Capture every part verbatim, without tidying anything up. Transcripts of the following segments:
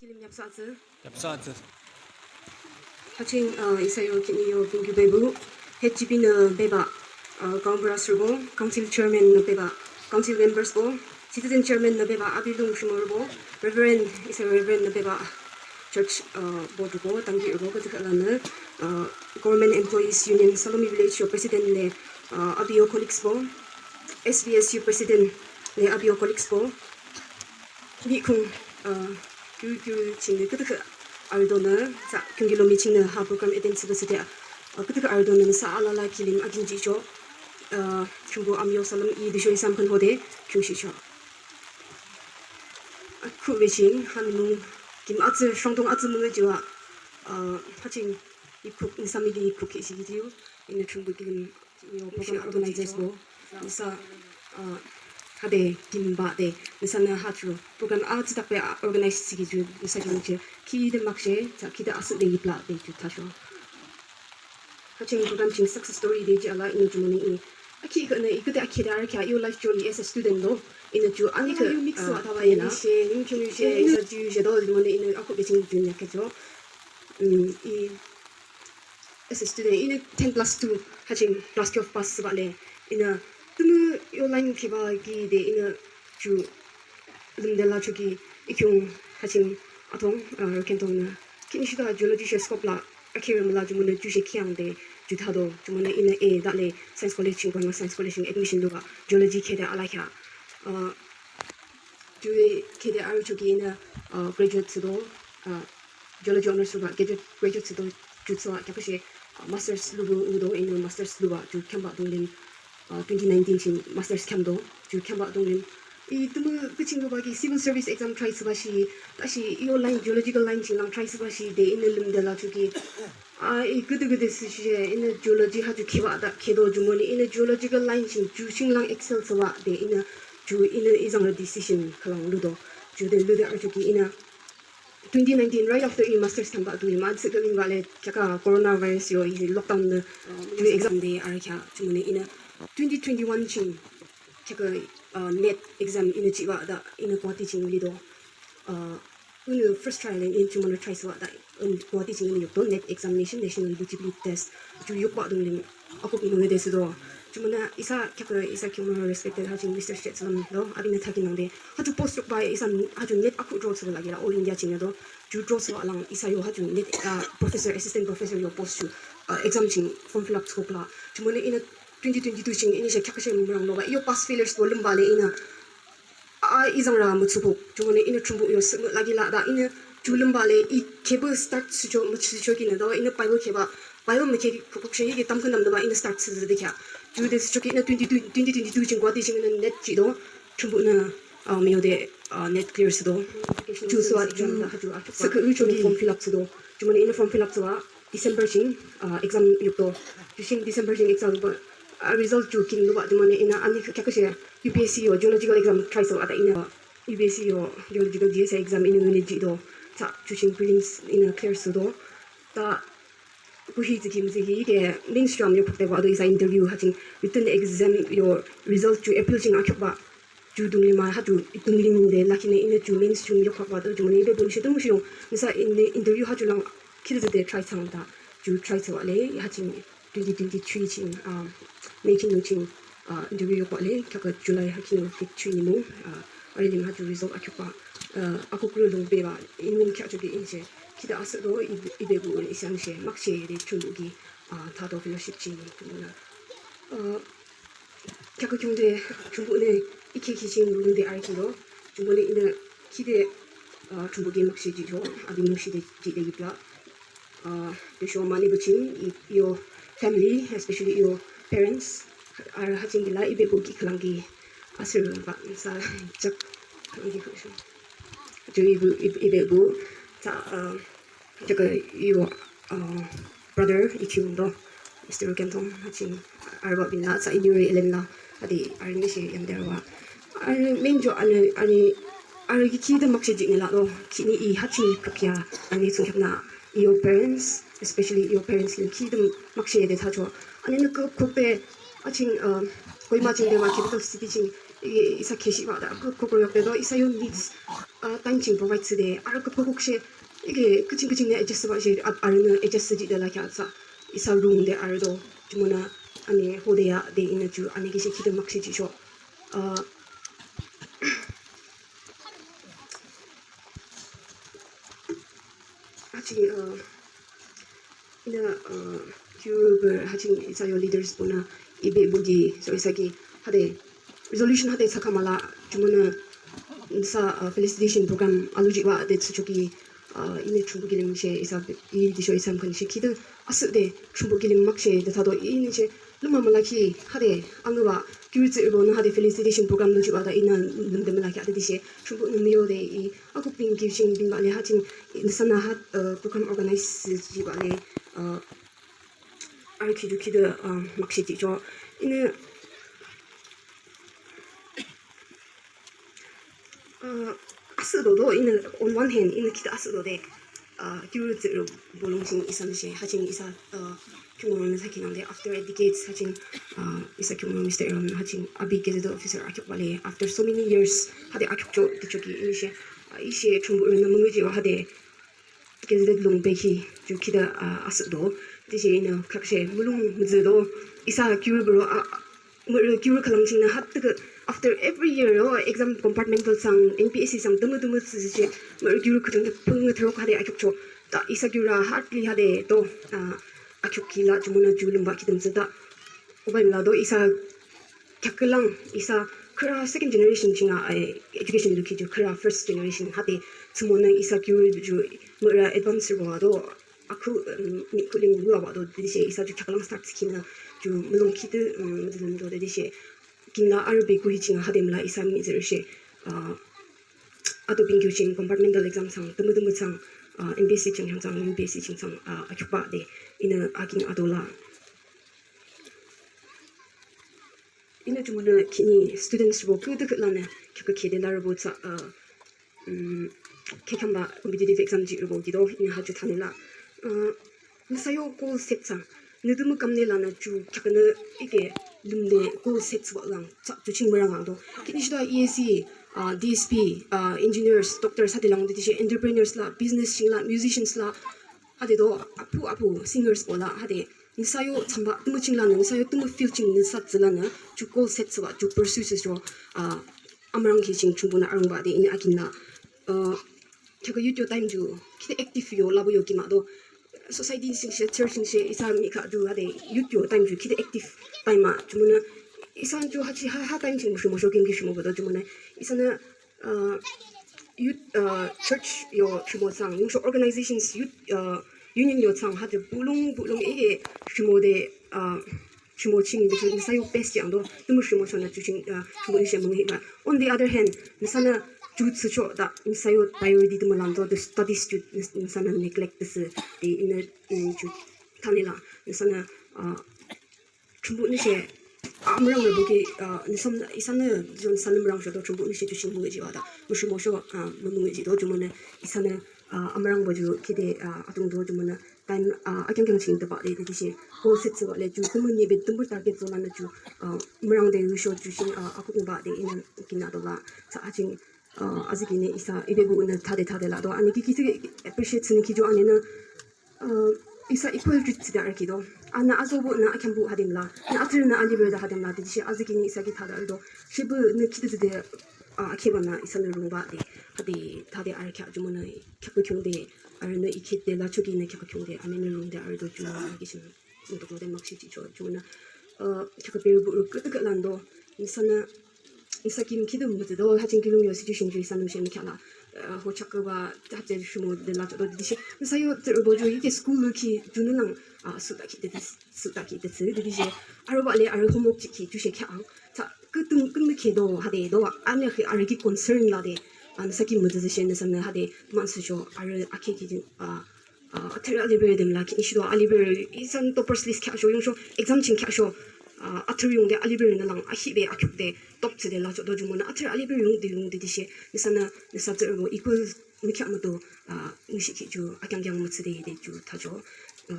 Kilim yapsa atsü. Yapsa atsü. Haching, uh, isa yo kini yo bingyu bebu. H G B nü beba, uh, gaonbura sürübo, council chairman nü beba, council members bo, citizen chairman nü beba, abi lung shimorübo, Reverend, isa Reverend nü beba, church, uh, board bo, tangi bo, kütüka lanü, uh, Government Employees Union Salomi Village yo president le, uh, abi yo colleagues bo, S B S U president le abi yo colleagues bo, Bikung, uh, kyu kyu chingnü kütüka arüdonü, sa kyungki lomi chingnü ha program attend thsübah thsüde, uh, kütüka arüdonü nüsa alala kilim akin jicho, uh, Thrünpuh amyo salüm i tüsho i sampün hode kyungshicho. Akhuh beching hanung kim atsü shongdong atsü münga jiwa, uh, haching ikhuk nüsa miki ikhuk ki shiki jiu, inü Thrünpuh kilim yo program organizers bo, nüsa, uh, hade kimbah de, nüsanü ha ju program atsüdakbe, uh, organize thsüki ju nüsa kilim ju khide makshe, sa khide asüh de yiplah de ju thasho. Haching program ching success story de ji ala inü jumonü i. Akhi khanü i küde akhide arükhea yo life journey as a student lo. Inü ju ani kha yo mix wa thawa ina she, nim khim she, isa ju she do jumonü inü akhuh beching ju nya khecho. Mm, i as a student, inü ten plus two, haching class twelve pass thsübah le, inü tümü yo line kiba ki de inü ju lümde lachoki, i khiung haching atong, uh, kentong nü. Kini shita geology she scope la, akhi rem la jumonü ju she khiang de, ju thado, jumonü inü e dale science college ching kong science college ching admission luba, geology khede alakhea. Uh, ju khede arüchoki inü, uh, graduate thsüdo, uh, geology honours luba, graduate, graduate thsüdo, ju thsüwa, kya khe she, uh, masters lubu udo, inü masters luba, ju khyamba dunglim, uh, twenty nineteen ching masters khyamdo, ju khyamba dunglim. I tümü küching luba ki civil service exam try thsüba shi, ta shi i yo line, geological line ching lang try thsüba shi, de inü lümde lachoki, a, i küde küde thsüshe, inü geology ha ju khiba da, khedo jumonü, inü geological line ching ju ching lang excel thsüwa, de inü ju inü i zangre decision khülang ludo, ju de lude arüchoki inü twenty nineteen, right after i masters khyamba dunglim, a, thsü khalim bale, kya kha coronavirus yo, i lockdown nü, ju exam de arükhea, jumonü inü twenty twenty-one ching, kya kha, uh, NET exam inü jiba da, inü Guwahati ching lido. Uh, inü first trial in, in jumonü try thsüwa da, in Guwahati ching inü yukdo NET examination, National Eligibility Test, ju yukba dunglim, akuk inü de thsüdo. Jumonü isa kya kha isa kyo respected haching Mister Shet Salam do, abinü thaki nangde. Ha ju post yukba isa ha ju NET akuk draw thsüba lagi la, All India ching do. Ju draw thsüwa lang isa yo ha ju NET, uh, professor, assistant professor yo post ju, uh, exam ching form fill up thsükokla. Jumonü inü twenty twenty-two ching inü she kya kha she mürang loba. Yo pass failures bo lümba le inü a, i zangra mütsukuk, jumonü inü Thrünpuh yo sümü lagi la da inü ju lümba le i kheba start thsücho, mütsücho kinü da inü Bible kheba, Bible mükhe kukuk she i tamkhüntamnüba inü start thsüde kya. Ju de thsüchoki inü twenty-two, twenty twenty-two ching Guwahati ching inü NET jido, Thrünpuh nü, uh, miyo de, uh, NET clear thsüdo. Ju thsüwa ju, sükü uchoki form fill up thsüdo. Jumonü inü form fill up thsüwa, December ching, uh, exam yukdo. Ju ching December ching exam yukba, uh, result ju kin luba jumonü inü ani kya kha she U P S C yo geological exam try thsüwa da inü U P S C yo geological G S I exam inü ngüni jido. Tha ju ching prelims inü clear thsüdo. Tha kuhi thsüki müthsüki de mains ju amyo phukde wa do isa interview haching written exam yo result ju April ching akyukba. Ju dunglim a ha ju dunglim de lakhinü inü ju mains ju yokbah wa do jumonü ibe bun shi dung shi yung. Nüsa inü interview ha ju lang khide de try thsang da. Ju try thsüwa le ha ching twenty twenty-three ching, ah, May ching nung ching, ah, interview yokbah le kya kha July ha ching fifth ching nimung, ah, arülim ha ju result akyukba, ah, akuk rü lung beba inung kya ju ki inche. Khide asüh do i, ibe bu un isang she makshe de Thrünpuh ki, ah, thado fellowship ching nimung na. Ah, Kya kha khiungde Thrünpuhnü i khe khi ching lungde arü khilo, jumonü inü khide, uh, Thrünpuh ki makshe jihcho, api mungshi de jihde yipla. Uh, tüsho manibuching i, iyo family, especially iyo parents, arü ha ching kila ibebuh ki khülang ki asürü ba sa jak khülang ki khüsho. Ju ibu, ib-, ibebuh sa, uh, Jaka iyo, uh, brother, i ching do, Mister Kentong, ha ching, arübah binla, sa inyo re elen la, adi, arü mishi yamde arübah. Arü main jo, arü, arü, arü ki khide makshe jihni la do, khihni i ha ching i kakya, arü sungkyapnü, iyo parents, especially iyo parents ni khide makshe de thacho. Arünü kuk, kukbe, ha ching, uh, Kohima ching de ma capital city ching, I, isa kheshibah de, ko, ko, koyok de do, isa yo needs, uh, time ching provide thsüde, arü küpü kuk she, ike, küching küching ne adjust thsübah she, a, arünü adjust thsüjih de lakheah thsa, isa rung de arü do, jumonü, ani hode ya de inü ju, ani ki she khide makshe jihsho. Uh, Haching, uh, inü, uh, kiu be haching isa yo leaders bonü ibe bugi, so isa ki hade resolution hade sakhamala, jumonü nüsa, uh, felicitation program alujihbah de thsüchoki, uh, inü Thrünpuh kilim she isa, i tüsho isa mükhan she khide asüh de Thrünpuh kilim makshe de thado inü she luma mülakhi hade angübah kiurü tsührübonü hade felicitation program lujihbah de inü lümde mülakhi hade tüshe Thrünpuhnü müyo de i akuk binkiu ching binbah le haching nüsanü ha, uh, program organize jihbah le, uh, arü ki ju khide, uh, makshe jihcho. Inü, uh, asüh do do, inü on one hand, inü khide asüh do de, uh, kiurü tsührü bolung ching isa nüshe, haching isa, uh, Kyungwon nü thakhi nangde, after a decades, haching, uh, isa Kyungwon Mister Aaron, haching abi gazetted officer akyukbah le, after so many years, hade akyukcho, tüchoki, inü she, uh, ishe Thrünpuh rünü münguji wa hade, gazetted lung bekhi, ju khide, uh, asüh do, tüshe inü khakshe, mulong mütsü do, isa kiurü buro, uh, mürü kiurü khülang chingnü ha tüke, after every year, oh, exam compartmental sang, N P S C sang, tümü tümü tsüshe, mürü kiurü khülang pung thürok hade akyukcho. Ta isa kiurü hardly hade to, ah, akyuk kila, jumonü ju lümba ki tümtsü ta. Oba la do isa kyak külang, isa khüra second generation chinga, eh, education lukhi ju khüra first generation hade, jumonü isa kiurü ju mürü advance ro do, akhu, um, ni kuling lua ba do, tüshe isa ju kyak külang start kinü, ju mulong khide, um, müdülüm do, tüshe kinü arü be kuhi chinga hade müla isa mihtsürü she, uh, ato binkiu ching compartmental exam sang, tümü tümü sang, uh, M P S C ching sang, U P S C ching sang, uh, akyukbah de, inü akin ato la. Inü jumonü khihni students bo küdükhüh lanü, kyak khide larübo tsa, uh, um, khekhamba competitive exam jihrubo kido, inü ha ju thani la. Uh, nüsa yo goal set thsang, nü tümü kamne lanü ju kyakanü ike lümde goal set thsübah lang, tsa ju ching mürang ang do. Khihni shida E S E, uh, D S P, uh, engineers, doctors, hade lang de tüshe entrepreneurs la, business ching la, musicians la, hade do, apu apu singers bo la, hade nüsa yo thsamba tümü ching lanü, nüsa yo tümü field ching nüsa tsü lanü, ju goal set thsübah, ju pursue thsücho, uh, amürang ki ching Thrünpuhnü arungbah de inü akin la. Uh, kyak youth yo time ju, khide active yo, labu yo kima do. Society ching she, church ching she, isa mi kha ju hade youth yo time ju, khide active time a, jumonü, isa ju ha chi ha, ha time ching shimo sho, kim ki shimo do, jumonü, isanü, uh, youth, uh, church yo shimo thsang, yungsho organizations, youth, uh, union yo thsang, hade bulung, bulung ike shimo de, uh, shimo ching de, nüsa yo best yang do, tümü shimo shonü ju ching, uh, shimo ishe müngi ba. On the other hand, nüsanü ju thsücho ta, nüsa yo priority tümü lang do, the studies ju nüs-, nüsanü neglect thsü, de inü, mm, ju thani la, nüsanü, uh, Thrünpuhnü she, amürang rübo ki, uh, nüsanü, isanü, ju nüsanü mürang sho do, Thrünpuhnü she ju ching müngi ji wa ta, müshimo sho, uh, mümüngi ji do, jumonü, isanü, uh, amürang bo ju khide, uh, atung do, jumonü, time, uh, akyang kyang ching tebah de, de, de she, goal set thsübah le, ju, tümü nibe, tümü target zolanü ju, uh, mürang de, yusho, ju ching, uh, akuk ba de, inü, kina do la, tsa aching, uh, azikine isa, ibe bu inü thade thade la do, ani ki, ki, ki, appreciate thsüni ki ju, ani nü, uh, isa equal treat thsüde arü ki do. Anü azobo nü akheambuh hadem la, nü athrürü nü aliberü de hadem la, de, de she, azikine isa ki thade arü do. Shepü nü khide thsüde, uh, akheba nü isanü rungba de, hade thade arü kheah jumonü, kheakü khiungde, arünü ikhide lachoki nü kheakü khiungde, ani nü rungde arü do jumonü, ki shin, nü toklo de makshe jicho, jumonü, uh, kheakü berü buhrü küdükhüh lando, isanü, isa kim khide mütsü do, ha ching kiulong yo situation ju isanü müshe mükheah la, uh, ho chaküba, hapte shimo de lachoh do, de, de she, isa yo tsürübo ju, ike school lo ki, junü lang, uh, suta ki de, de, suta ki de tsü, de, de she, arübah le, arü homework jihkhi, ju she kheah ang, tsa, kütüm, künmükhi do, hade do, ani khi arü ki concern la de, uh, isa ki mütsü she, isanü hade, mansücho, arü akhi ki, uh, uh, athrürü aliberü dem la, ki ishido aliberü, isanü toppers list kheahsho, yungsho, exam ching kheahsho, uh, athrürü yungde aliberü nü lang, ahibe akhiukde, top thsüde lachoh do jumonü, athrürü aliberü yungde yungde de she, isanü, isa tsürübo equal mükheah müto, uh, nüshikhi ju, akyang kyang mütsüde de ju thachoh, uh,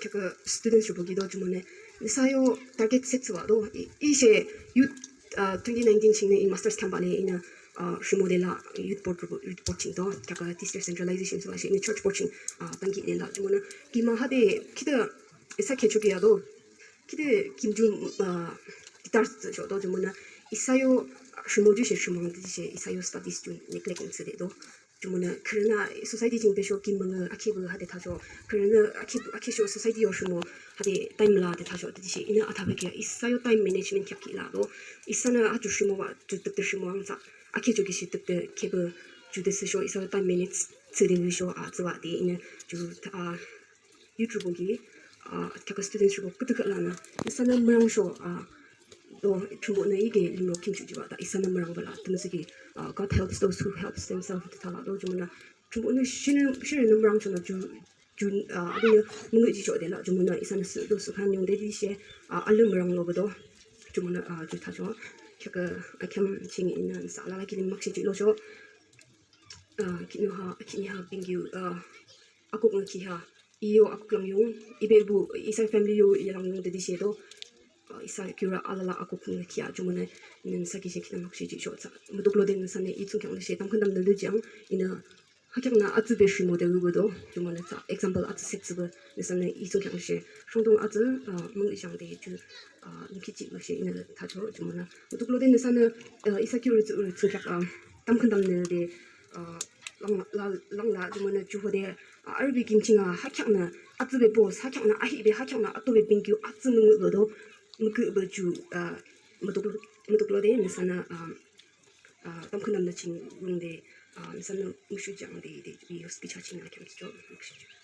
Kheakü students rübo kido jumonü nüsa yo target set thsübah do. I, i she youth, uh, twenty nineteen chingnü i masters kheahbah le inü, uh, rhimode la youth board rübo, youth board ching do. Kheakü district centralization thsübah she inü church board ching, uh, tankihde la jumonü. Kim hade khide isa kheahchoki a do. Khide kim ju, uh, guitar thsüsho do jumonü. Isa yo rhimo ju she rhimode she isa yo studies ju neglect thsüde do. Jumonü khürünü society ching pesho kim müngü akhipü hade thachoh. Khürünü akhi, akhisho society yo rhimo hade time la de thachoh. Tütüshe inü athapü kheah isa yo time management kheak ki la do. Isanü achu rhimobah ju tüktü rhimo angtsü. Akhicho kishi tüktü khepü jude thsüsho isa yo time manage thsüde wisho a thsübah de inü ju tha, a, youth rübo ki, a, kheakü students rübo küdükhüh lanü isanü mürangsho, a, do Thrünpuhnü ike limro khimshuh jihbah tha isanü mürangbah la tümütüsho ki, uh, God helps those who helps themselves de tha la do jumonü Thrünpuhnü shinü, shinü mürangchonü ju, ju, uh, adünü müngühjihchoh de la jumonü isanü sü do sükhan yungde tüshe, uh, alü müranglo bado jumonü, uh, ju thachoh. Kheakü akheam ching inü nüsa alala kilim makshe jihlochoh. Uh, khihni ha, khihni ha binkiu, uh, akuk ngükhi ha. I yo akuk lang yung, ibebuh, isa family yo i lang yung de tüshe do. Uh, isa kiurü alala akuk ngükhi a jumonü inü nüsa ki she khihni makshe jihchoh tsü. Mutuklode nüsanü i thsungkheaknü she tamkhüntamnü lüjang inü ha kheaknü atsübe rhimode wübado jumonü tsü example atsü set thsübah nüsanü i thsungkheaknü she rhangdung atsü, uh, müngühjihang de ju, uh, lümkhi jihbah she inü thachoh jumonü. Mutuklode nüsanü, uh, isa kiurü tsü, uh, thsungkheak, uh, tamkhüntamnü de, uh, lang la, lang la jumonü ju hode, uh, arübe kim ching a ha kheaknü atsübe post, ha kheaknü ahibe, ha kheaknü atobe binkiu atsü müngühbah do, müngühbah ju, uh, mutuk, mutuklode nüsanü, uh, uh, tamkhüntamnü ching wüngde, uh, nüsanü müshujiang de, de, i yo speech ha ching akheam jihchoh, müshujiang.